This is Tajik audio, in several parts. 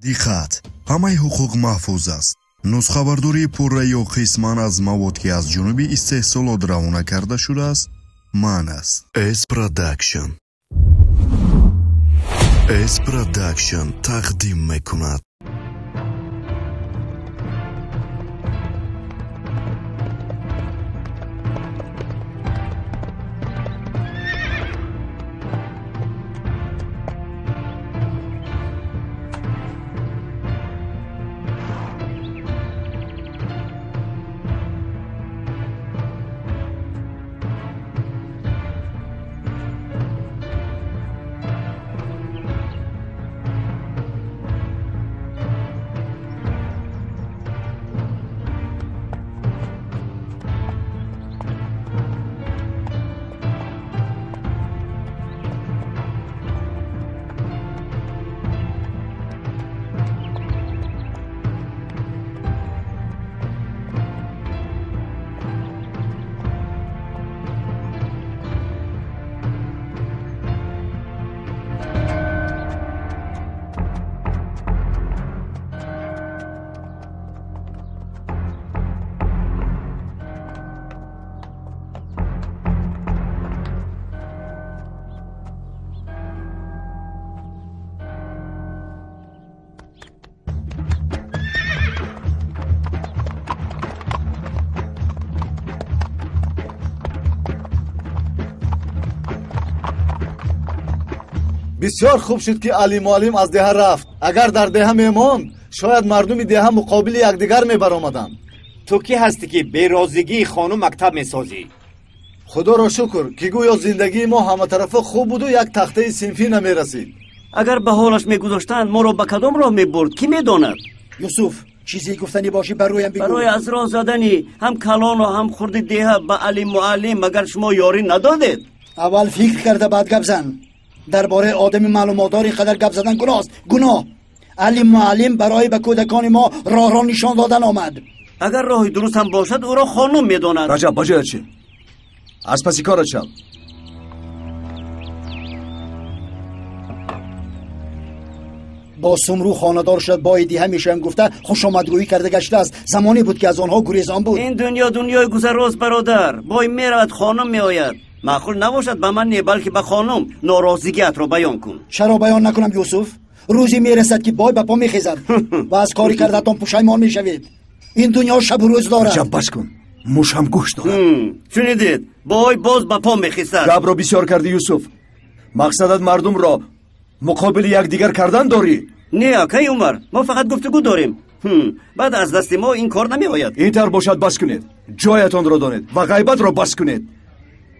Диққат! Ҳамаи ҳуқуқ маҳфуз аст. Нусхабардории пурра ё қисман аз мавод, ки аз ҷониби истеҳсолот равона карда шудааст, манъ аст. S Production. S Production тақдим мекунад. Бисёр хуб шуд, ки Али муаллим аз деҳа рафт. Агар дар деҳа мемонд, шояд мардуми деҳа муқобили якдигар мебаромаданд. Ту кӣ ҳастӣ, ки берозигии хонум мактаб месозӣ? Худоро шукр, ки гӯё зиндагии мо ҳаматарафа хуб буду як тахтаи синфӣ намерасид. Агар ба ҳолаш мегузоштанд, моро ба кадом роҳ мебурд, кӣ медонад? Юсуф, чизе гуфтанӣ бошӣ, ба рӯям бигӯ. Барои аз роҳ задани ҳам калону ҳам хурди деҳа ба Али муаллим магар шумо ёрӣ надодед? Аввал фикр карда баъд гап зан. Дар бораи одами маълумотдор ин қадар гап задан гуноҳ аст. Гуноҳ. Али муаллим барои ба кӯдакони мо роҳро нишон додан омад. Агар роҳи дуруст ҳам бошад, ӯро хонум медонад. Раҷаб, ба ҷоят шин. Аз паси корат шав. Бо Сумрӯ хонадор шуд, бои диҳа мешавем гуфта хушомадгӯӣ карда гаштааст. Замоне буд, ки аз онҳо гурезон буд. Ин дунё дунёи гузарост, бародар. Бой меравад, хонум меояд. Маъқул набошад ба ман не, балки ба хонум норозигиатро баён кун. Чаро баён накунам, Юсуф? Рӯзе мерасад, ки бой ба по мехезад ва аз кори кардаатон пушаймон мешавед. Ин дунё шабу рӯз дорад. Раҷаб, бас кун. Муш ҳам гӯшт дорад. Шунидед, бой боз ба по мехезад. Гапро бисёр кардӣ, Юсуф. Мақсадат мардумро муқобили якдигар кардан дорӣ? Не, акаи Умар, мо фақат гуфтугӯ дорем. Баъд аз дасти мо ин кор намеояд. Ин тавр бошад, бас кунед. Ҷоятонро донед ва ғайбатро бас кунед.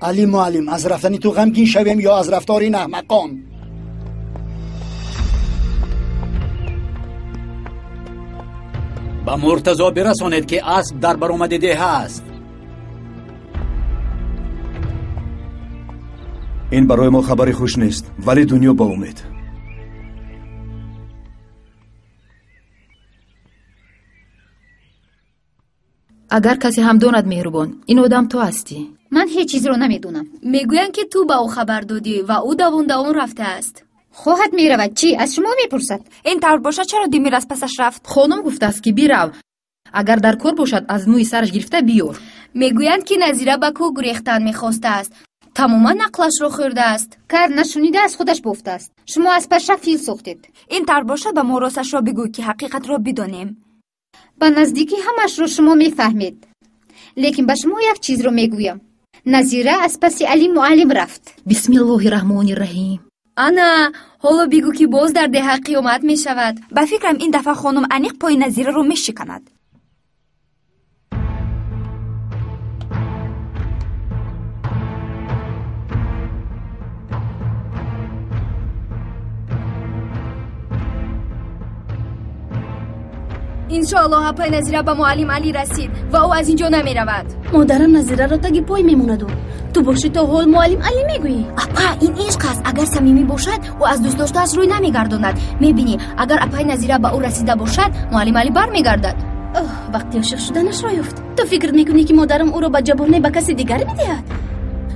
Али муаллим, аз рафтани ту ғамгин шавем ё аз рафтори ин аҳмақон? Ба Муртазо бирасонед, ки асп дар баромади деҳа аст. Ин барои мо хабари хуш нест, вале дунё ба умед. Агар касе ҳам донад, меҳрубон, ин одам ту ҳастӣ. Ман ҳеҷ чизро намедонам. Мегӯянд, ки ту ба ӯ хабар додӣ ва ӯ давон давон рафтааст. Хоҳад меравад. Чӣ аз шумо мепурсад? Ин тавр бошад, чаро Демир аз пасаш рафт? Хонум гуфтааст, ки бирав. Агар дар кор бошад, аз мӯи сараш гирифта биёр. Мегӯянд, ки Назира ба кӯҳ гурехтан мехостааст. Тамоман ақлашро хӯрдааст. Кар нашунида аз худаш бофтааст. Шумо аз паша фил сохтед. Ин тавр бошад, ба мо росташро бигӯ, ки ҳақиқатро бидонем. Ба наздикӣ ҳамашро шумо мефаҳмед. Лекин ба шумо як чизро мегӯям. Назира аз паси Али муаллим рафт. Бисмиллоҳи раҳмони раҳим. Ана, ҳоло бигӯ, ки боз дар деҳа қиёмат мешавад. Ба фикрам, ин дафъа хонум аниқ пои Назираро мешиканад. Иншоаллоҳ апай Назира ба муаллим Али расид ва ӯ аз ин ҷо намеравад. Модарам Назираро таги пой мемонаду. Ту бошӣ то ҳол муаллим Али мегӯӣ. Апа, ин ишқ аст. Агар самимӣ бошад, ӯ аз дӯстдоштааш рӯй намегардонад. Мебинӣ, агар апай Назира ба ӯ расида бошад, муаллим Али бармегардад. Оҳ, вақти ошиқ шуданашро ёфт. Ту фикр мекунӣ, ки модарам ӯро ба ҷабор не, ба каси дигар медиҳад?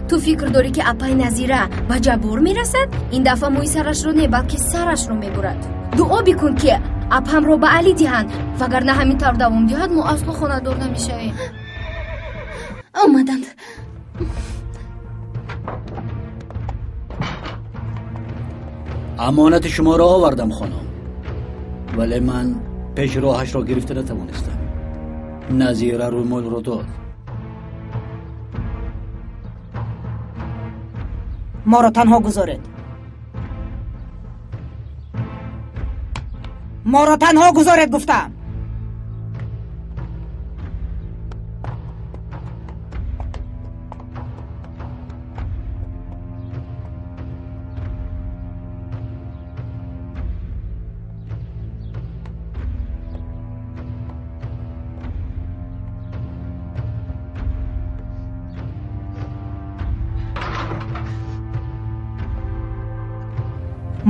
Ту фикр дорӣ, ки апай Назира ба ҷабор мерасад? Ин дафъа мӯи сарашро не, балки сарашро мебурад. Дуо бикун, ки Апамро ба Алӣ диҳанд, вагарна ҳамин тавр давом диҳад, мо асло хонадор намешавем. Омаданд. Амонати шуморо овардам, хонум, вале ман пеш роҳашро гирифта натавонистам. Назира рӯмолро дод. Моро танҳо гузоред. Моро танҳо гузоред, гуфтам.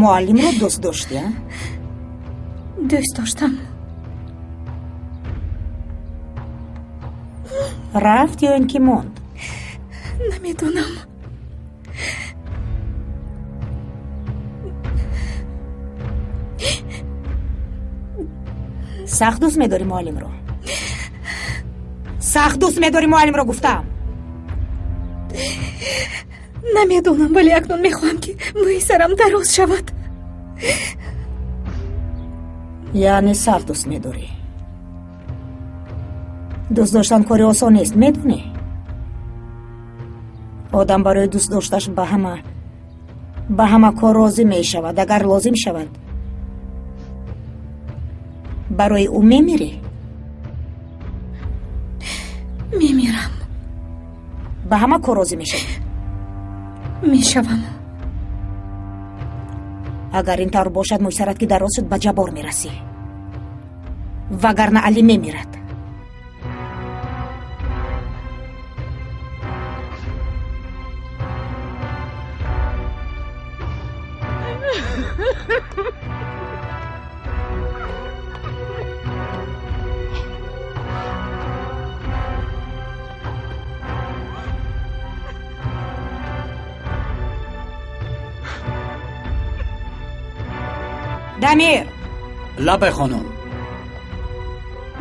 Муаллимро дӯст доштӣ? Дӯст доштам. Рафт ё ин ки монд? Намедонам. Сахт дӯст медорӣ муаллимро? Сахт дӯст медорӣ муаллимро, гуфтам. Намедонам, вале акнун мехоҳам, ки мӯи сарам дароз шавад. Яъне сахт дӯст медорӣ? Дӯст доштан кори осон нест, медонӣ? Одам барои дӯст дошташ ба ҳама кор розӣ мешавад, агар лозим шавад. Барои ӯ мемирӣ? Мемирам. Ба ҳама кор розӣ мешавӣ? Мешавам. Агар ин тавр бошад, мӯйсарат ки дароз шуд, ба Ҷаббор мерасӣ, вагарна Алӣ мемирад. Дамир! Лабай, хонум.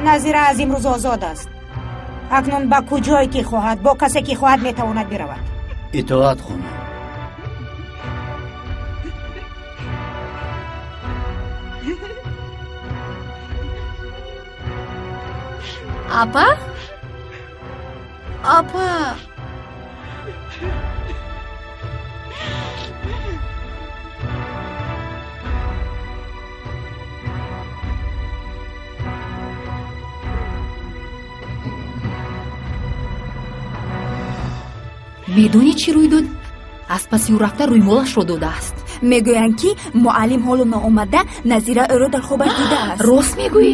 Назира аз имрӯз озод аст. Акнун ба куҷое ки хоҳад, бо касе ки хоҳад метавонад биравад. Итоат, хонум. Апа? Апа! Медонӣ чӣ рӯй дод? Аз паси ӯ рафта рӯймолашро додааст. Мегӯянд, ки муаллим ҳоло наомада, Назира ӯро дар хобаш дидааст. Рост мегӯӣ?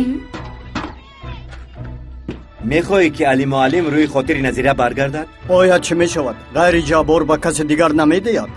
Мехоҳӣ, ки Али муаллим рӯи хотири Назира баргардад? Бояд чӣ мешавад? Ғайри Ҷаббор ба касе дигар намедиҳад.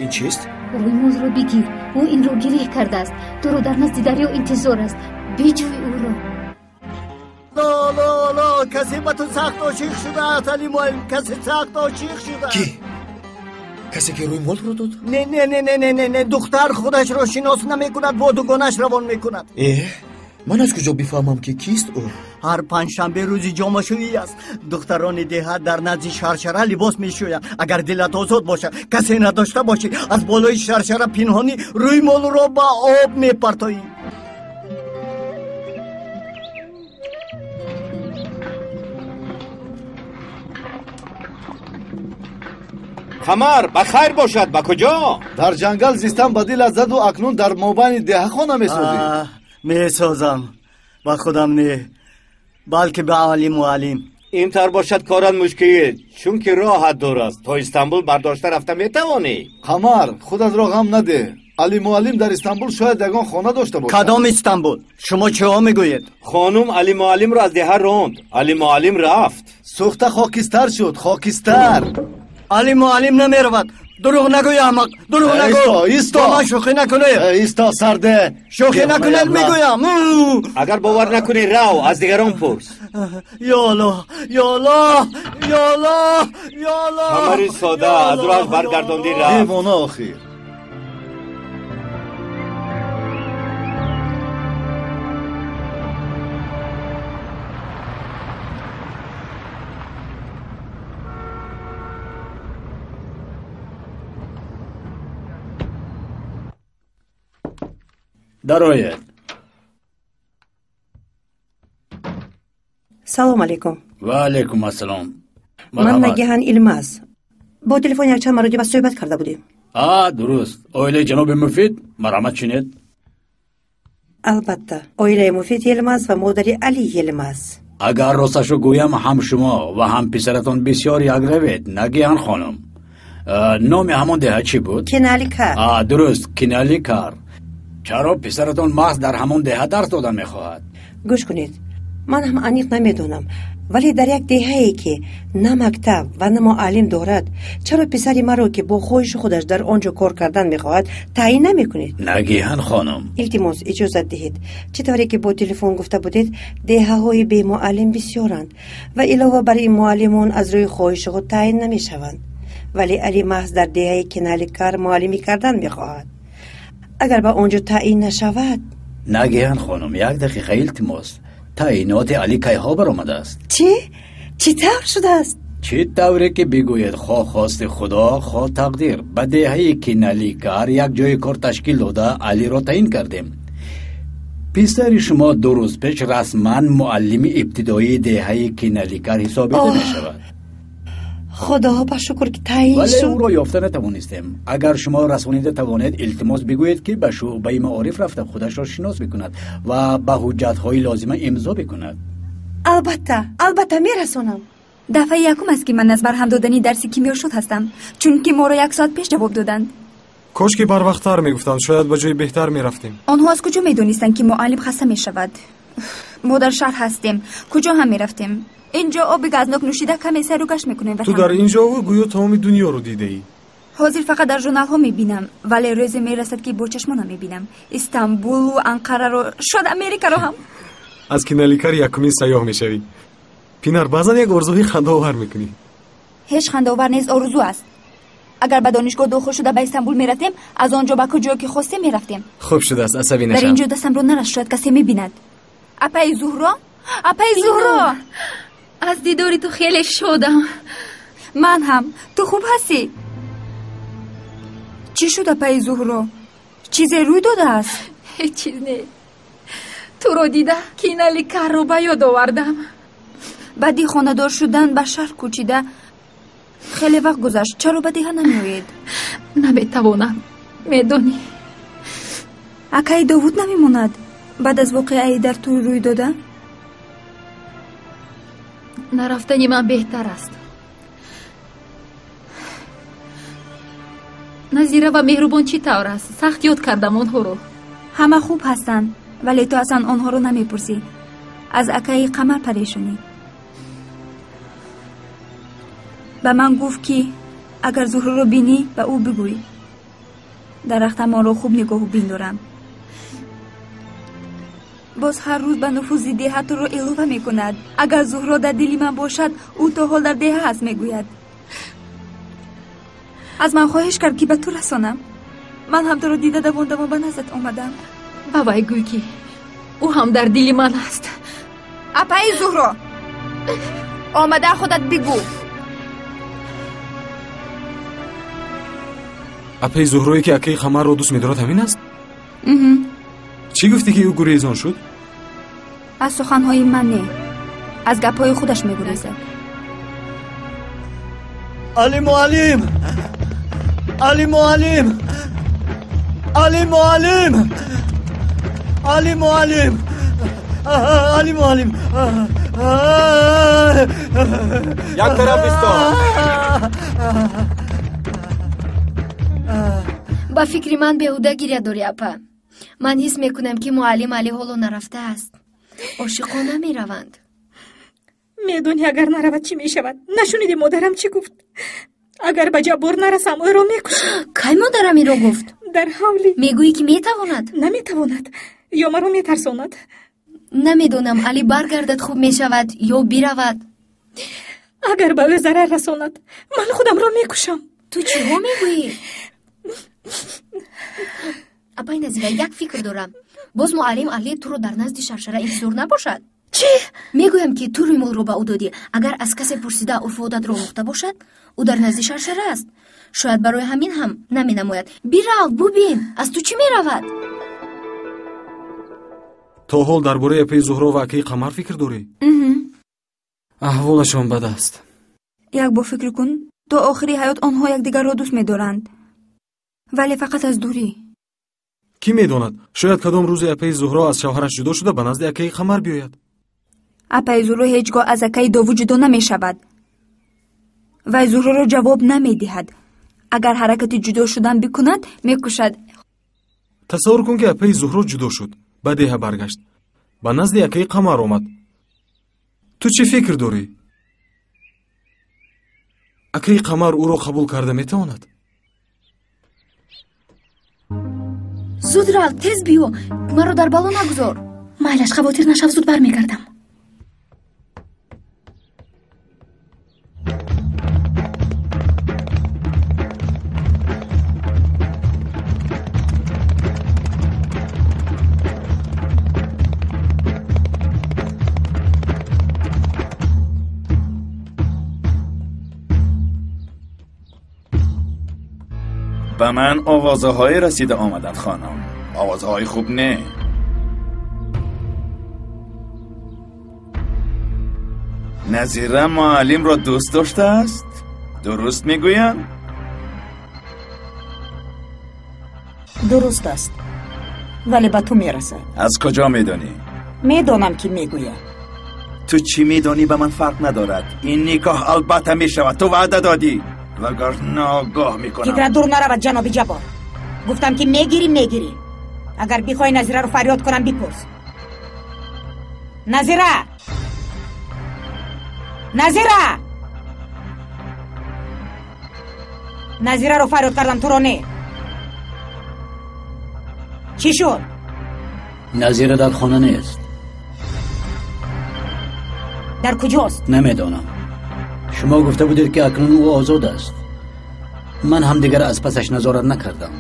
Ин чист? Рӯймолро бигир. Ӯ инро гиреҳ кардааст. Туро дар назди дарё интизор аст. Биҷӯй ӯро. Ло, ло, касе ба ту сахт ошиқ шудааст, Али муаллим, касе сахт ошиқ шудааст. Ки? Касе ки рӯймолро дод? Не, не, не, не, не, не, не, духтар худашро шинос намекунад, бо дугонаш равон мекунад. Ман аз куҷо бифаҳмам, ки кист ӯ? Ҳар панҷшанбе рӯзи ҷомашӯӣ аст. Духтарони деҳа дар назди шаршара либос мешӯянд. Агар дилат озод бошад, касе надошта бошӣ, аз болои шаршара пинҳонӣ рӯймолро ба об мепартоӣ. Қамар, ба хайр бошад, ба куҷо? Дар ҷангал зистан ба дилат заду акнун дар мобайни деҳа хона месозӣ. Месозам. Ба худам не, балки ба Али муаллим. Ин тавр бошад корат мушкил, чунки роҳат дур аст. То Истанбул бардошта рафта метавонӣ. Қамар, худатро ғам надеҳ. Али муаллим дар Истанбул шояд ягон хона дошта бошад. Кадом Истанбул? Шумо чиҳо мегӯед? Хонум Али муаллимро аз деҳа ронд. Али муаллим рафт. Сӯхта хокистар шуд, хокистар. Али муаллим намеравад. Дурӯғ нагӯй, аҳмақ, дурӯғ нагӯ. Исто, исто. Бо ман шӯхӣ накунед. Исто, сарде. Шӯхӣ накунед, мегӯям. Агар бовар накунӣ, рав, аз дигарон пурс. Ё Аллоҳ, ё Аллоҳ, ё Аллоҳ, ё Аллоҳ. Қамари сода аз роҳаш баргардондӣ, рафт. Девона охир. Дароед. Салом алейкум. Ва алейкум ассалом. Ман Нагиҳан Илмаз. Бо телефон якчанд маротиба суҳбат карда будем. А, дуруст. Оилаи ҷаноби Муфид, марҳамат чинед. Албатта, оилаи Муфид Елмаз ва модари Али Елмаз. Агар росташро гӯям, ҳам шумо ва ҳам писаратон бисёр якравед, Нагиҳан хонум. Номи ҳамон деҳа чӣ буд? Киналикар. А, дуруст, Киналикар. Чаро писаратон маҳз дар ҳамон деҳа дарс додан мехоҳад? Гӯш кунед, ман ҳам аниқ намедонам, вале дар як деҳае ки на мактаб ва на муаллим дорад, чаро писари маро, ки бо хоҳиши худаш дар он ҷо кор кардан мехоҳад, таъин намекунед? Нагиҳан хонум, илтимос, иҷозат диҳед. Чӣ тавре ки бо телефон гуфта будед, деҳаҳои бемуаллим бисёранд ва илова бар ин муаллимон аз рӯи хоҳиши худ таъин намешаванд. Вале Али маҳз дар деҳаи Киналикар муаллимӣ кардан мехоҳад. Агар ба он ҷо таъин нашавад. Нагиҳан хонум, як дақиқа илтимос. Таъиноти Али кайҳо баромадааст? Чӣ? Чӣ тавр шудааст? Чӣ тавре ки бигӯед, хоҳ хости Худо, хоҳ тақдир, ба деҳаи Киналикар як ҷои кор ташкил дода, Алиро таъин кардем. Писари шумо 2 рӯз пеш расман муаллими ибтидоии деҳаи Киналикар ҳисобида мешавад. Худо ба шукр ки таъин вале шуд. Ӯро ёфта натавонистем. Агар шумо расонида тавонед, илтимос бигӯед, ки ба шӯъбаи маориф рафта худашро шинос бикунад ва ба ҳуҷҷатҳои лозима имзо бикунад. Албатта, албатта мерасонам. Дафъаи якум аст, ки ман аз барҳам додани дарси кимиё шуд ҳастам, чунки моро 1 соат пеш ҷавоб доданд. Кош ки барвақттар мегуфтанд, шояд ба ҷои беҳтар мерафтем. Онҳо аз куҷо медонистанд, ки муаллим хаста мешавад? Мо дар шаҳр ҳастем, куҷо ҳам мерафтем? Инҷо оби газнок нӯшида каме сайру гашт мекунем. Ту дар ин ҷо гӯё тамоми дунёро дидаӣ. Ҳозир фақат дар журналҳо мебинам, вале рӯзе мерасад, ки бо чашмонам мебинам. Истанбулу Анқараро, шояд Америкаро ҳам. Аз Киналикар якумин сайёҳ мешавӣ. Пинар, баъзан як орзуи хандаовар мекунӣ. Ҳеҷ хандаовар нест, орзу аст. Агар ба донишгоҳ дохил шуда ба Истанбул мерафтем, аз он ҷо ба куҷое ки хостем мерафтем. Хуб шудааст, асабӣ нашав. Дар ин ҷо дастамро нарас, шояд касе мебинад. Апаи Зуҳро? Апаи Зуҳро! Аз дидори ту хеле шодам. Ман ҳам. Ту хуб ҳастӣ? Чӣ шуд, апаи Зуҳро? Чизе рӯй додааст? Ҳеҷ чиз не. Туро дида Киналикарро ба ёд овардам. Баъди хонадор шудан ба шаҳр кӯчида хеле вақт гузашт. Чаро ба деҳа намеоед? Наметавонам, медонӣ. Акаи Довуд намемонад баъд аз воқеаи дар тӯй рӯй дода? Нарафтани ман беҳтар аст. Назира ва Меҳрубон чӣ тавр аст? Сахт ёд кардам онҳоро. Ҳама хуб ҳастанд, вале ту аслан онҳоро намепурсӣ. Аз акаи Қамар парешонӣ. Ба ман гуфт, ки агар Зуҳроро бинӣ, ба ӯ бигӯй. Дарахтамонро хуб нигоҳубин дорам. Боз ҳар рӯз ба нуфузи деҳа туро илова мекунад. Агар Зуҳро дар дили ман бошад, ӯ то ҳол дар деҳа аст, мегӯяд. Аз ман хоҳиш кард, ки ба ту расонам. Ман ҳам туро дида давон давон ба наздат омадам. Ба вай гӯй, ки ӯ ҳам дар дили ман аст. Апаи Зуҳро, омада худат бигӯ. Апаи Зуҳрое, ки акаи Қамарро дӯст медорад, ҳамин аст? Чӣ гуфтӣ, ки ӯ гурезон шуд? Аз суханҳои ман не, аз гапҳои худаш мегурезад. Али муаллим! Али муаллим! Али муаллим! Али муаллим! Али муаллим! Як тараф исто. Ба фикри ман беҳуда гиря дорӣ, апа. Ман ҳис мекунам, ки муаллим Али ҳоло нарафтааст. Ошиқон намераванд. Медонӣ, агар наравад, чӣ мешавад? Нашуниди, модарам чӣ гуфт? Агар ба Ҷаббор нарасам, ӯро мекушам. Кай модарам инро гуфт? Дар ҳавлӣ. Мегӯӣ, ки метавонад? Наметавонад. Ё маро метарсонад. Намедонам, Али баргардад хуб мешавад ё биравад. Агар ба ӯ зарар расонад, ман худамро мекушам. Ту чиҳо мегӯӣ? Апай Назира, як фикр дорам. Боз муаллим Али туро дар назди шаршара интизор набошад? Чӣ? Мегӯям, ки ту рӯймолро ба ӯ додӣ. Агар аз касе пурсида, урфу одатро омӯхта бошад, ӯ дар назди шаршара аст. Шояд барои ҳамин ҳам наменамояд. Бирав, бубин, аз ту чӣ меравад? То ҳол дар бораи апаи Зуҳро ва акаи Қамар фикр дорӣ? Аҳволашон бад аст. Як бор фикр кун, то охири ҳаёт онҳо якдигарро дӯст медоранд, вале фақат аз дурӣ. Кӣ медонад, шояд кадом рӯзе апаи Зуҳро аз шавҳараш ҷудо шуда ба назди акаи Қамар биёяд. Апаи Зуҳро ҳеҷ гоҳ аз акаи Довуд ҷудо намешавад. Вай Зуҳроро ҷавоб намедиҳад. Агар ҳаракати ҷудо шудан бикунад, мекушад. Тасаввур кун, ки апаи Зуҳро ҷудо шуд, ба деҳа баргашт, ба назди акаи Қамар омад. Ту чӣ фикр дорӣ? Акаи Қамар ӯро қабул карда метавонад? Зуд рав, тез биё, маро дар бало нагузор. Майлаш, хавотир нашав, зуд бармегардам. به من آوازه های رسیده آمدند خانم. آوازه های خوب نه. نظیره معلم را دوست داشته است؟ درست میگویم؟ درست است، ولی به تو میرسد. از کجا میدانی؟ میدانم که میگویم. تو چی میدانی به من فرق ندارد. این نکاح البته میشود. تو وعده دادی، وگرنه آگاه میکنم. فکرت دور نرود جناب جبار. گفتم که میگیری میگیری. اگر بخوای نظیره رو فریاد کنم بپرس. نظیره، نظیره، نظیره رو فریاد کردم، تو رو نه. چی شد؟ نظیره در خانه نیست. در کجاست؟ نمیدانم. شما گفته بودید که اکنون او آزاد است. من هم دیگر از پسش نظارت نکردم.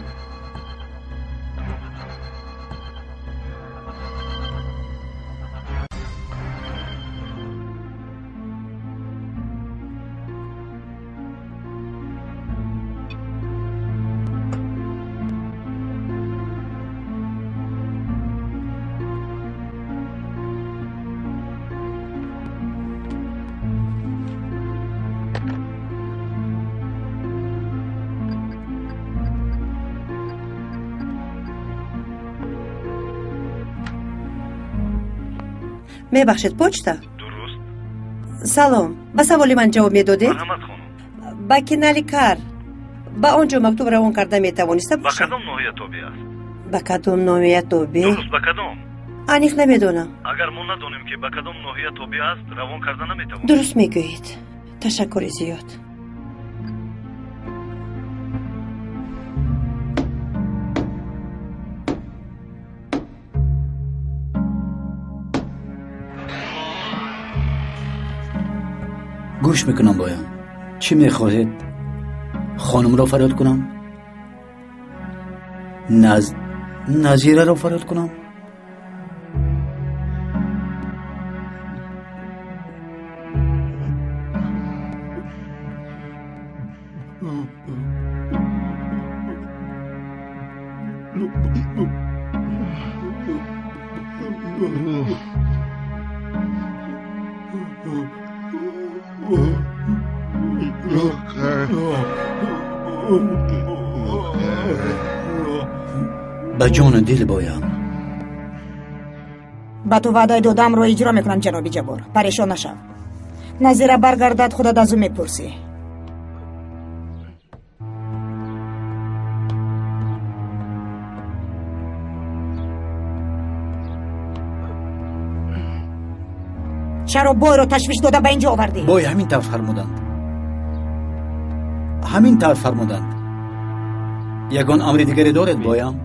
Мебахшед, почта? Дуруст. Салом, ба саволи ман ҷавоб медодед? Марҳамат, хонум. Ба Киналикар ба он ҷо мактуб равон карда метавониста Ба бошам? кадом ноҳия тобеъ аст? Ба кадом ноҳия тобеъ? Дуруст, ба кадом? Аниқ намедонам. Агар мо надонем, ки ба кадом ноҳия тобеъ аст, равон карда наметавонем. Дуруст мегӯед, ташаккури зиёд. Гӯш мекунам, боям. Чӣ мехоҳед? Хонумро фарёд кунам? Назираро фарёд кунам? Ба ҷону дил, боям. Ба ту ваъдаи додамро иҷро мекунам, ҷаноби Ҷаббор, парешон нашав. Назира баргардад, худат аз ӯ мепурсӣ. Чаро бойро ташвиш дода ба инҷо овардӣ? Бой ҳамин тавр фармуданд. Ҳамин тавр фармуданд. Ягон амри дигаре доред, боям?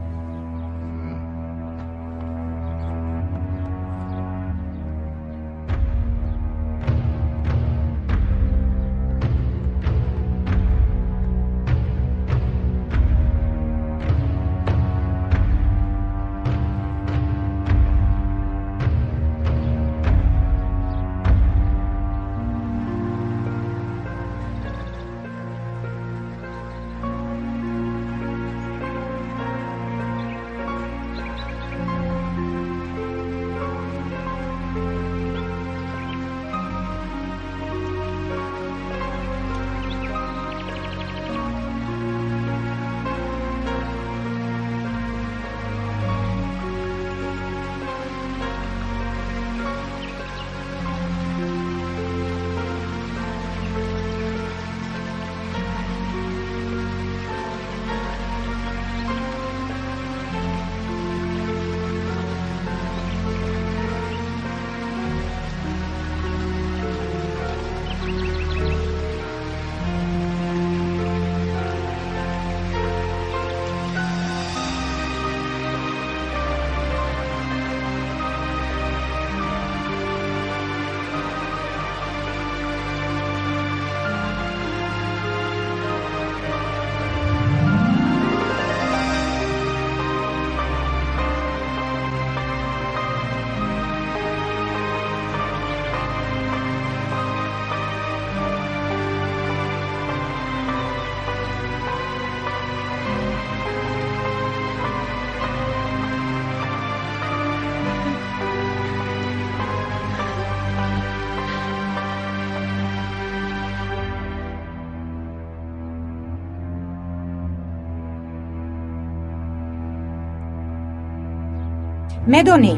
Медонӣ,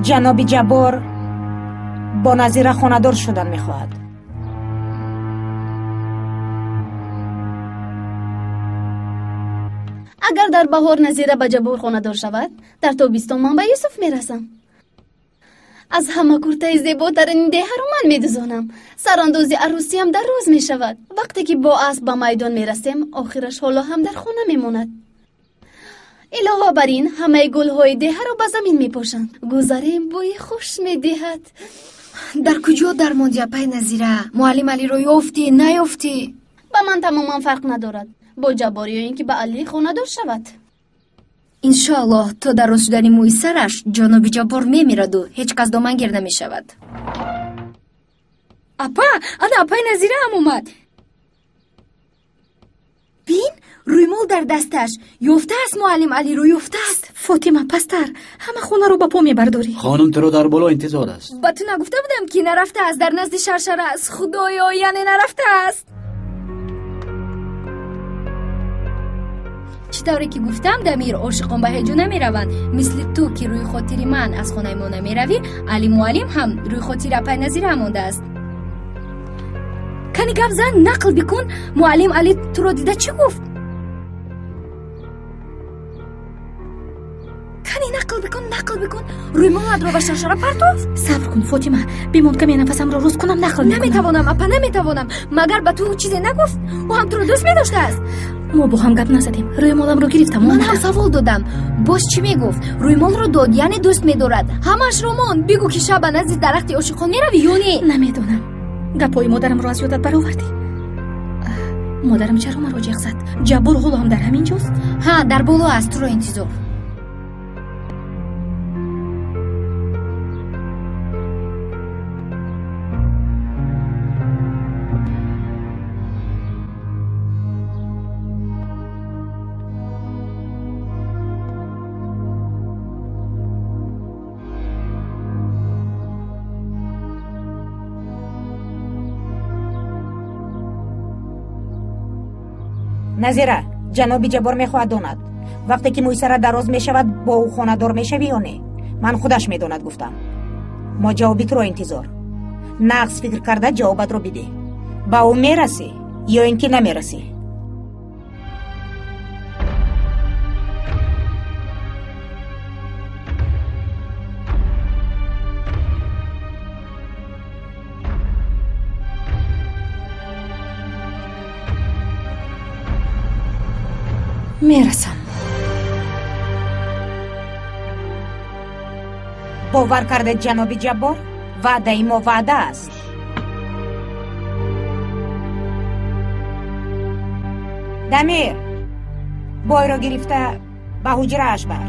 ҷаноби Ҷаббор бо Назира хонадор шудан мехоҳад. Агар дар баҳор Назира ба Ҷаббор хонадор шавад, дар тобистон ман ба Юсуф мерасам. Аз ҳама куртаи зеботарини деҳаро ман медузонам. Сарандози арӯсиам дар рӯз мешавад. Вақте ки бо асп ба майдон мерасем, охираш ҳоло ҳам дар хона мемонад. Илова бар ин, ҳамаи гулҳои деҳаро ба замин мепошанд. Гузарем бӯи хуш медиҳад. Дар куҷо дармонди, апай Назира? Муаллим Алиро ёфтӣ, наёфтӣ? Ба ман тамоман фарқ надорад. Бо Ҷаббор ё ин ки ба Али хонадор шавад. Иншоаллоҳ, то дароз шудани мӯи сараш ҷаноби Ҷаббор мемираду ҳеҷ кас домангир намешавад. Апа, ана апай Назираам омад. Бин, рӯймол дар дасташ. Ёфтааст муаллим Алиро, ёфтааст. Фотима, пасттар, ҳама хонаро ба по мебардорӣ. Хонум туро дар боло интизор аст. Ба ту нагуфта будам, ки нарафтааст, дар назди шаршара аст. Худоё, яъне нарафтааст. Чӣ тавре ки гуфтам, Дамир, ошиқон ба ҳеҷ ҷо намераванд. Мисли ту, ки рӯи хотири ман аз хонаи мо намеравӣ, Али муаллим ҳам рӯи хотири апай Назира мондааст. Кани гап зан, нақл бикун. Муаллим Али туро дида чӣ гуфт? Кани нақл бикун, нақл бикун. Рӯймолатро ба шаршара партофт? Сабр кун, Фотима, бимон, каме нафасамро рост кунам, нақл мекунам. Наметавонам, апа, наметавонам. Магар ба ту чизе нагуфт? Ӯ ҳам туро дӯст медоштааст. Мо бо ҳам гап назадем. Рӯймоламро гирифтам. Ман ҳам савол додам. Боз чӣ мегуфт? Рӯймолро дод, яъне дӯст медорад. Ҳамаашро монд. Бигӯ, ки шаб ба назди дарахти ошиқон меравӣ ё не? Намедонам. Гапҳои модарамро аз ёдат баровардӣ. Модарам чаро маро ҷеғ зад? Ҷаббор ҳоло ҳам дар ҳамин ҷост? Ҳа, дар боло аст, туро интизор. Назира, ҷаноби Ҷаббор мехоҳад донад, вақте ки мӯи сарат дароз мешавад, бо ӯ хонадор мешавӣ ё не? Ман худаш медонад гуфтам. Мо ҷавоби туро интизор. Нағз фикр карда ҷавобатро бидеҳ. Ба ӯ мерасӣ ё ин ки намерасӣ? Мерасам. Бовар кардед, ҷаноби Ҷаббор? Ваъдаи мо ваъда аст. Дамир, бойро гирифта ба ҳуҷрааш бар.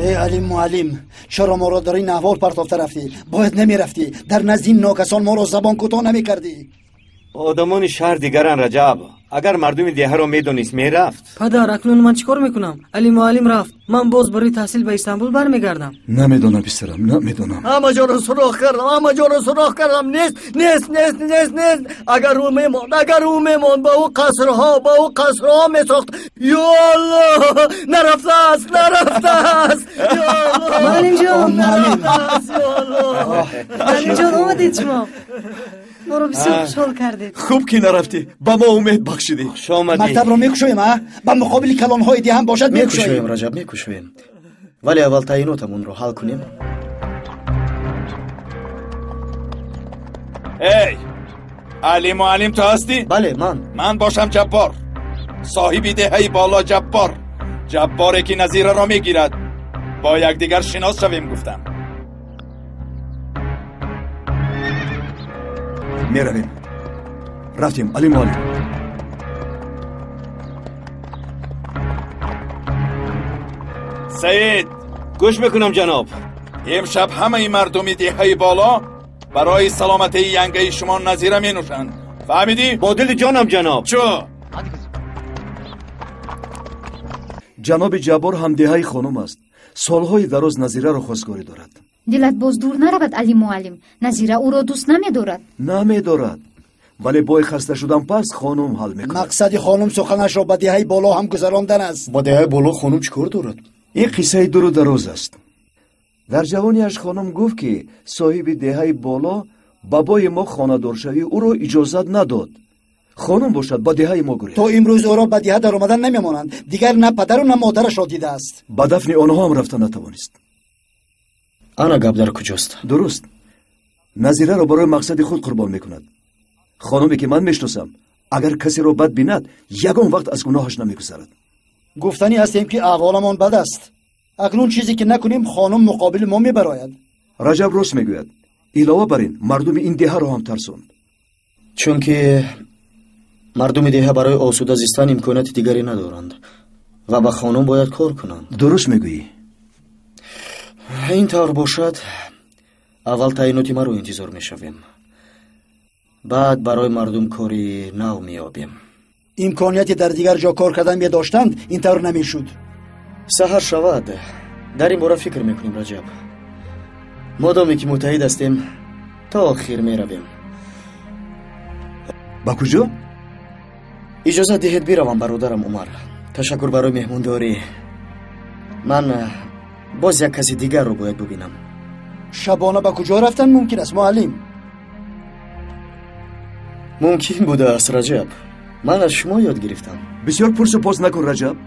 Э Али муаллим, чаро моро дар ин аҳвол партофта рафтӣ? Бояд намерафтӣ. Дар назди ин нокасон моро забон кӯтоҳ намекардӣ. Одамони шаҳр дигаранд, Раҷаб. Агар мардуми деҳаро медонист, мерафт. Падар, акнун ман чӣ кор мекунам? Али муаллим рафт. Ман боз барои таҳсил ба Истанбул бармегардам. Намедонам, писарам, намедонам. Ҳама ҷоро суроғ кардам, ҳама ҷоро суроғ кардам. Нест, нест, нест, нест, нест. Агар ӯ мемонд, агар ӯ мемонд, ба ӯ қасрҳо, ба ӯ қасрҳо месохт. Ё Аллоҳ, нарафтааст, нарафтааст. Ё Аллоҳ, муаллимҷон, нарафтааст, ё Аллоҳ. Муаллимҷон, омадед шумо. Моро бисёр хушҳол кардед. Хуб ки нарафтӣ, ба мо умед бахшидӣ. Хуш омадӣ. Мактабро мекушоем, а? Ба муқобили калонҳои деҳам бошад, мекушоем. Раҷаб, мекушоем, вале аввал таъйинотамонро ҳал кунем. Эй Али муаллим, ту ҳастӣ? Бале, ман. Ман бошам Ҷаббор, соҳиби деҳаи Боло Ҷаббор, Ҷабборе ки Назираро мегирад. Бо якдигар шинос шавем гуфтам. Меравем. Рафтем, Али муаллим. Саид, гӯш мекунам, ҷаноб. Имшаб ҳамаи мардуми деҳаи Боло барои саломатии янгаи шумо Назира менӯшанд. Фаҳмидӣ? Бо дили ҷонам, ҷаноб. Чӯ? Ҷаноби Ҷаббор ҳам деҳаи хонум аст. Солҳои дароз Назираро хостгорӣ дорад. Дилат боз дур наравад, Али муаллим. Назира ӯро дӯст намедорад. Намедорад, вале бой хаста шудан пас хонум ҳал мекунад. Мақсади хонум суханашро ба деҳаи Боло ҳам гузарондан аст. Ба деҳаи Боло хонум чӣ кор дорад? Ин қиссаи дуру дароз аст. Дар ҷавониаш хонум гуфт, ки соҳиби деҳаи Боло ба бои мо хонадоршавии ӯро иҷозат надод. Хонум бошад ба деҳаи мо гурехт. То имрӯз ӯро ба деҳа даромадан намемонанд. Дигар на падару на модарашро дидааст. Ба дафни онҳо ҳам рафта натавонист. Ана гап дар куҷост? Дуруст. Назираро барои мақсади худ қурбон мекунад. Хонуме ки ман мешиносам, агар касеро бад бинад, ягон вақт аз гуноҳаш намегузарад. Гуфтанӣ ҳастем, ки аҳволамон бад аст. Акнун чизе ки накунем, хонум муқобили мо мебарояд. Раҷаб рост мегӯяд. Илова бар ин, мардуми ин деҳаро ҳам тарсонд. Чунки мардуми деҳа барои осуда зистан имконияти дигаре надоранд ва ба хонум бояд кор кунанд. Дуруст мегӯӣ. Ин тавр бошад, аввал таъйиноти маро интизор мешавем, баъд барои мардум кори нав меёбем. Имконияти дар дигар ҷо кор кардан медоштанд, ин тавр намешуд. Саҳар шавад, дар ин бора фикр мекунем, Раҷаб. Модоме ки муттаҳид ҳастем, то охир меравем. Ба куҷо? Иҷозат диҳед биравам, бародарам Умар. Ташаккур барои меҳмондорӣ. Ман боз як каси дигарро бояд бубинам. Шабона ба куҷо рафтан мумкин аст, муаллим? Мумкин будааст, Раҷаб. Ман аз шумо ёд гирифтам. Бисёр пурсу пос накун, Раҷаб.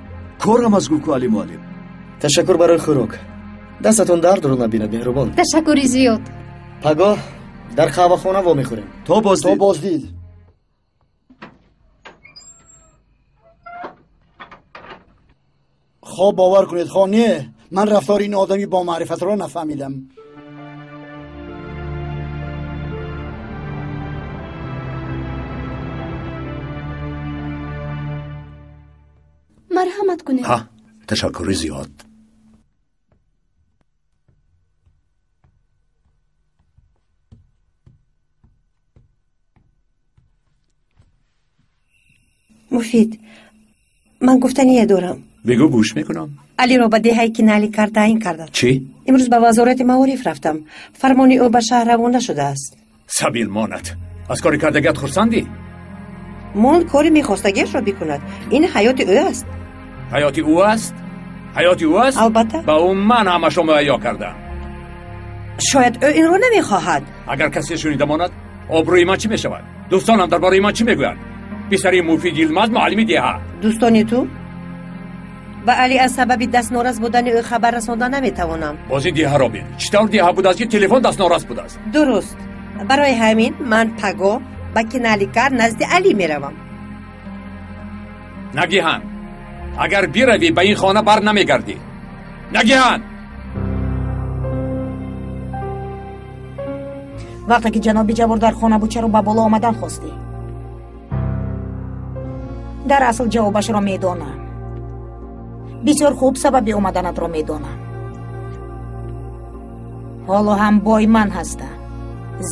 Корам аз гуфт ку, Али муаллим. Ташаккур барои хӯрок. Дастатон дардро набинад, меҳрубон. Ташаккури зиёд. Пагоҳ дар қаҳвахона вомехӯрем. То боздид. То боздид. Хоб бовар кунед, хо не, ман рафтори ин одами бомаърифатро нафаҳмидам. Марҳамат кунед. Ҳа, ташаккури зиёд. Муфид, ман гуфтание дорам. Бигӯ, гӯш мекунам. Алиро ба деҳаи ки Наликар таъин карданд. Чӣ? Имрӯз ба вазорати маориф рафтам. Фармони ӯ ба шаҳр равона шудааст. Сабил монад. Аз кори кардагиат хурсандӣ? Мон кори мехостагиашро бикунад. Ин ҳаёти ӯ аст. Ҳаёти ӯ аст? Ҳаёти ӯ аст? Албатта. Ба ӯ ман ҳамашро муҳайё кардам. Шояд ӯ инро намехоҳад. Агар касе шунида монад, обрӯи ман чӣ мешавад? Дӯстонам дар бораи ман чӣ мегӯянд? Писари Муфид Йилмаз муаллими деҳа. Дӯстони ту? Ба Али аз сабаби дастнорас будани ӯ хабар расонда наметавонам. Боз ин деҳаро бин. Чӣ тавр деҳа будааст, ки телефон дастнорас будааст? Дуруст. Барои ҳамин ман пагоҳ ба Киналикар назди Али меравам. Нагиҳан, агар биравӣ, ба ин хона бар намегардӣ. Нагиҳан! Вақте ки ҷаноби Ҷаббор дар хона буд, чаро ба боло омадан хостӣ? Дар асл ҷавобашро медонам. Бисёр хуб сабаби омаданатро медонам. Ҳоло ҳам бой ман ҳастам,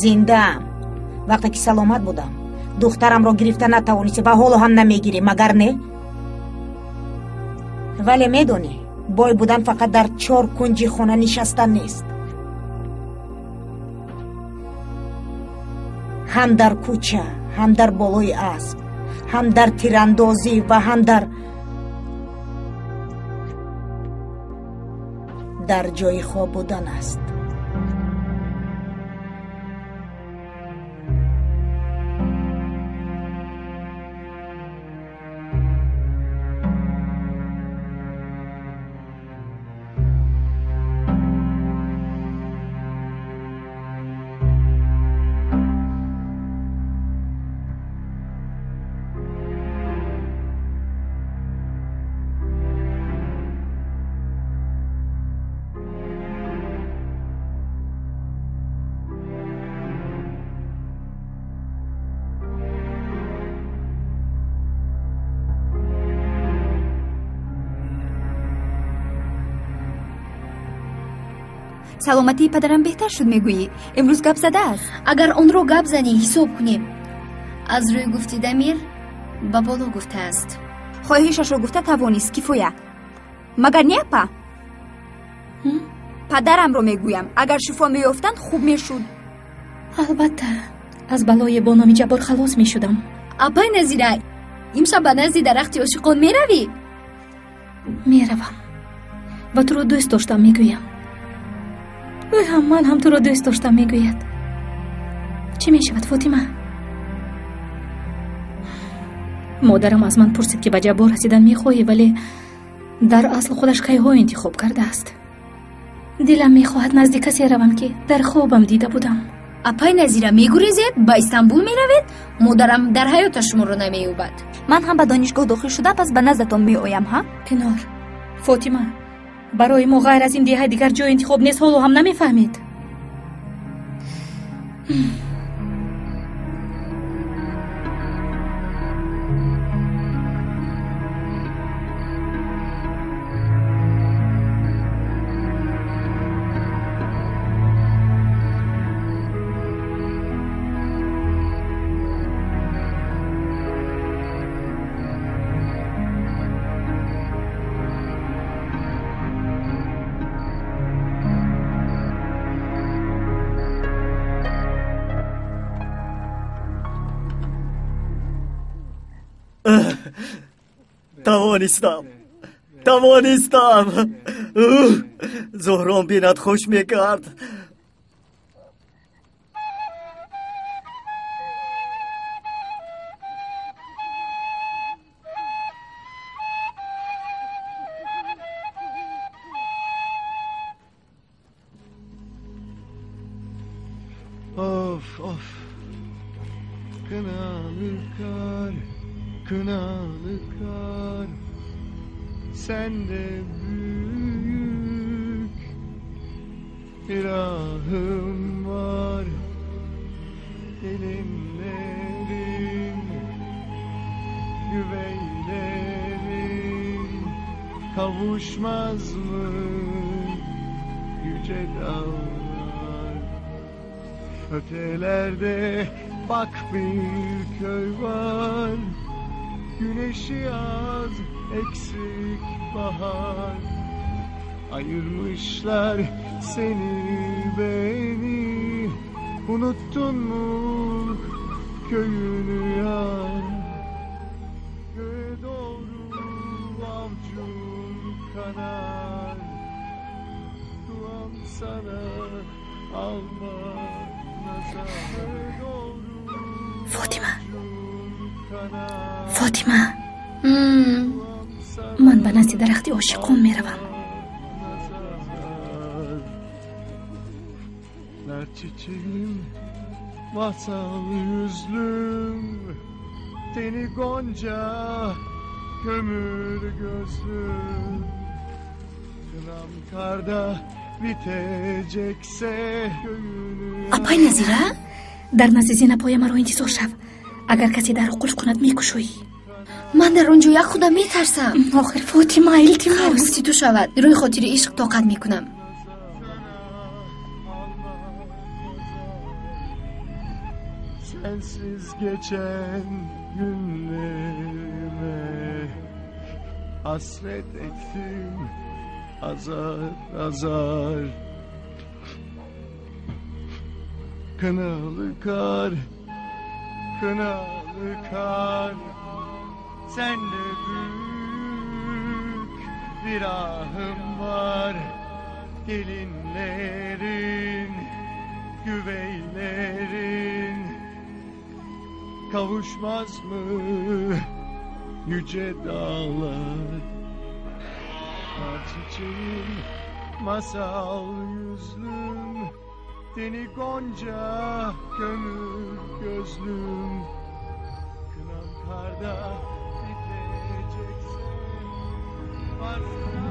зиндаам. Вақте ки саломат будам, духтарамро гирифта натавонистӣ ва ҳоло ҳам намегирӣ, магар не? Вале медонӣ, бой будан фақат дар чор кунҷи хона нишастан нест. Ҳам дар кӯча, ҳам дар болои асп, ҳам дар тирандозӣ ва ҳам дар ҷои хоб будан аст. Саломатии падарам беҳтар шуд, мегӯӣ? Имрӯз гап задааст. Агар онро гап занӣ, ҳисоб кунем. Аз рӯи гуфти Дамир ба боло гуфтааст. Хоҳишашро гуфта тавонист, кифоя. Магар не, апа? Падарамро мегӯям, агар шифо меёфтанд, хуб мешуд. Албатта, аз балое бо номи Ҷаббор халос мешудам. Апай Назира, имшаб ба назди дарахти ошиқон меравӣ? Меравам ва туро дӯст доштам мегӯям. Ӯ ҳам ман ҳам туро дӯст доштам мегӯяд. Чӣ мешавад, Фотима? Модарам аз ман пурсид, ки ба Ҷаббор расидан мехоҳӣ, вале дар асл худаш кайҳо интихоб кардааст. Дилам мехоҳад назди касе равам, ки дар хобам дида будам. Апай Назира, мегурезед, ба Истанбул меравед? Модарам дар ҳаёташ шуморо намеёбад. Ман ҳам ба донишгоҳ дохил шуда, пас ба наздатон меоям, ҳа? Кинор, Фотима, барои мо ғайр аз ин деҳа дигар ҷои интихоб нест, ҳоло ҳам намефаҳмед. Тавонистам, тавонистам. Зуҳром бинад, хуш мекард. Of of. Kınalı kar, kınalı kar. Sen de büyük bir ahım var. Gelinlerin, güveylerin kavuşmaz mı yüce dağlar? Ötelerde bak bir köy var. Güneşi az, eksik bahar. Ayırmışlar seni beni. Unuttun mu köyünü yar? Göğe doğru avcum kanar. Duam sana alma nazar. Göğe doğru Фотима, Фотима, ман ба назди дарахти ошиқон меравам. Nar çiçeğim, masal yüzlüm, teni gonca, kömür gözlüm. Kınam karda bitecekse köyünü Апай Назира, дар назди зинапоя маро интизор шав. Агар касе дарро қулф кунад, мекушоӣ. Ман дар он ҷо як худам метарсам. Охир, Фотима, илтимос. Хайр, гуфти ту шавад. Рӯи хотири ишқ тоқат мекунам. Sensiz geçen günlerime hasret ettim azar azar. Kınalı kar, kınalı kar, senle büyük bir ahım var. Gelinlerin, güveylerin kavuşmaz mı yüce dağlar? Nar çiçeğim, masal yüzlüm, deni gonca kömür gözlüm. Kınam karda bitecekse varsın.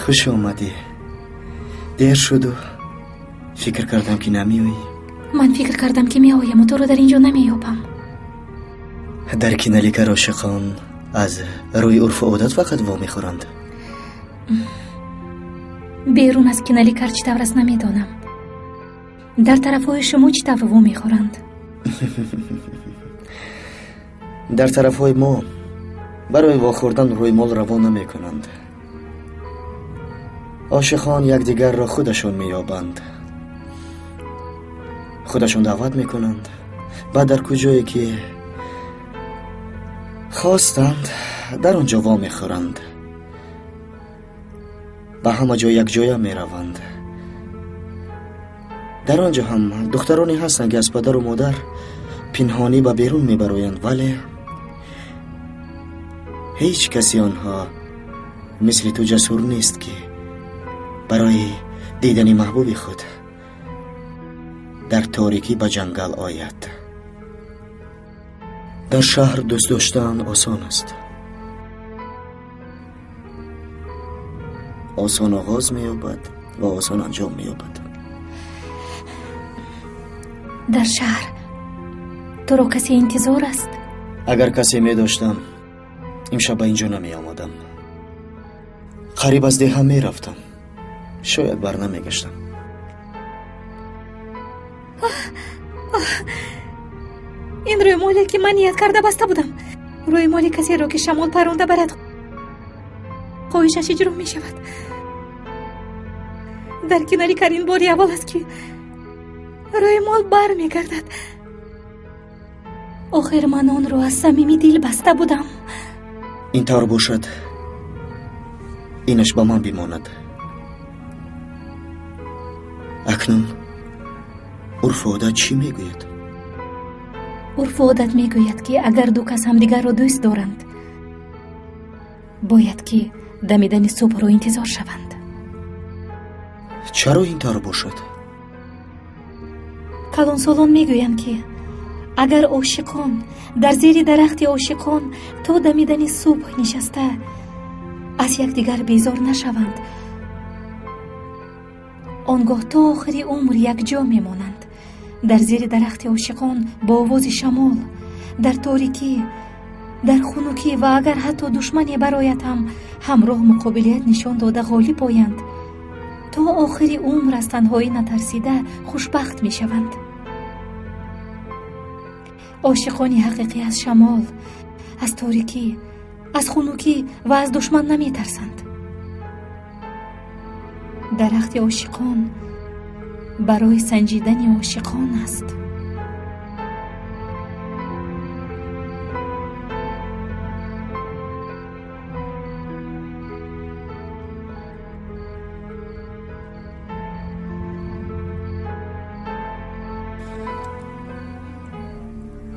Хуш омадӣ. Дер шуду фикр кардам, ки намеоӣ. Ман фикр кардам, ки меояму туро дар ин ҷо намеёбам. Дар Киналикар ошиқон аз рӯи урфу одат фақат вомехӯранд. Берун аз Киналикар чӣ тавр аст, намедонам. Дар тарафҳои шумо чӣ тавр вомехӯранд? Дар тарафҳои мо барои вохӯрдан рӯймол равон намекунанд. Ошиқон якдигарро худашон меёбанд, худашон даъват мекунанд. Баъд дар куҷое ки хостанд, дар он ҷо вомехӯранд. Ба ҳама ҷо якҷоя мераванд. Дар он ҷо ҳам духтароне ҳастанд, ки аз падару модар пинҳонӣ ба берун мебароянд, вале ҳеҷ каси онҳо мисли ту ҷасур нест, ки барои дидани маҳбуби худ дар торикӣ ба ҷангал ояд. Дар шаҳр дӯст доштан осон аст. Осон оғоз меёбад ва осон анҷом меёбад. Дар шаҳр туро касе интизор аст? Агар касе медоштам, имшаб ба ин ҷо намеомадам. Қариб аз деҳа мерафтам, шояд бар намегаштам. Ин рӯймоле, ки ман ният карда баста будам, рӯймоли касеро, ки шамол паронда барад, хоҳишаш иҷро мешавад. Дар Киналикар ин бори аввал аст, ки рӯймол бармегардад. Охир ман онро аз самими дил баста будам. Ин тавр бошад, инаш ба ман бимонад. Акнун урфу одат чӣ мегӯяд? Урфу одат мегӯяд, ки агар ду кас ҳамдигарро дӯст доранд, бояд ки дамидани субҳро интизор шаванд. Чаро ин тавр бошад? Калонсолон мегӯянд, ки агар ошиқон дар зери дарахти ошиқон то дамидани субҳ нишаста аз якдигар безор нашаванд, он гоҳ то охири умр якҷо мемонанд. Дар зери дарахти ошиқон бо овози шамол, дар торикӣ, дар хунукӣ ва агар ҳатто душмане барояд ҳам ҳамроҳ муқобилият нишон дода ғолиб оянд, то охири умр аз танҳоӣ натарсида хушбахт мешаванд. Ошиқони ҳақиқӣ аз шамол, аз торикӣ, аз хунукӣ ва аз душман наметарсанд. Дарахти ошиқон барои санҷидани ошиқон аст.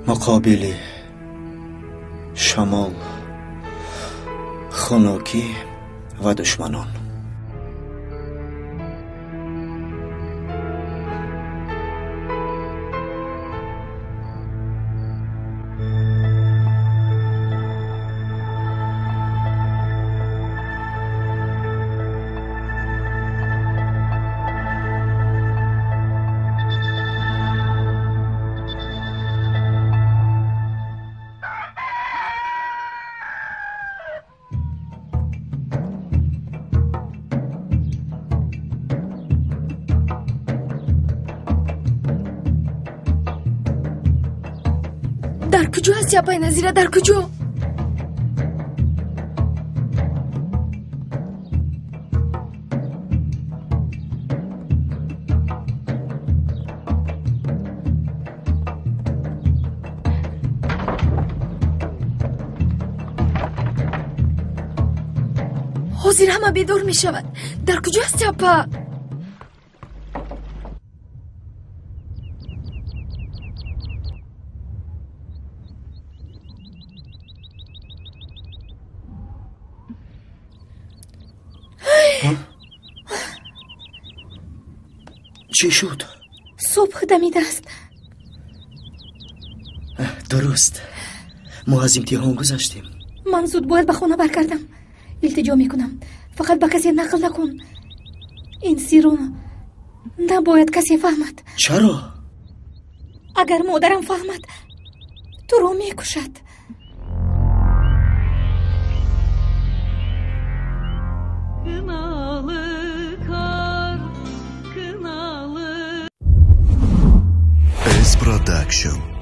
Муқобили шамол, хунукӣ ва душманон. Дар куҷо ҳасти, апай Назира, дар куҷо? Ҳозир ҳама бедор мешавад. Дар куҷо ҳасти, апа? Чӣ шуд? Субҳ дамидааст. Дуруст, мо аз имтиҳон гузаштем. Ман зуд бояд ба хона баргардам. Илтиҷо мекунам, фақат ба касе нақл накун. Ин сирро набояд касе фаҳмад. Чаро? Агар модарам фаҳмад, туро мекушад. S Production.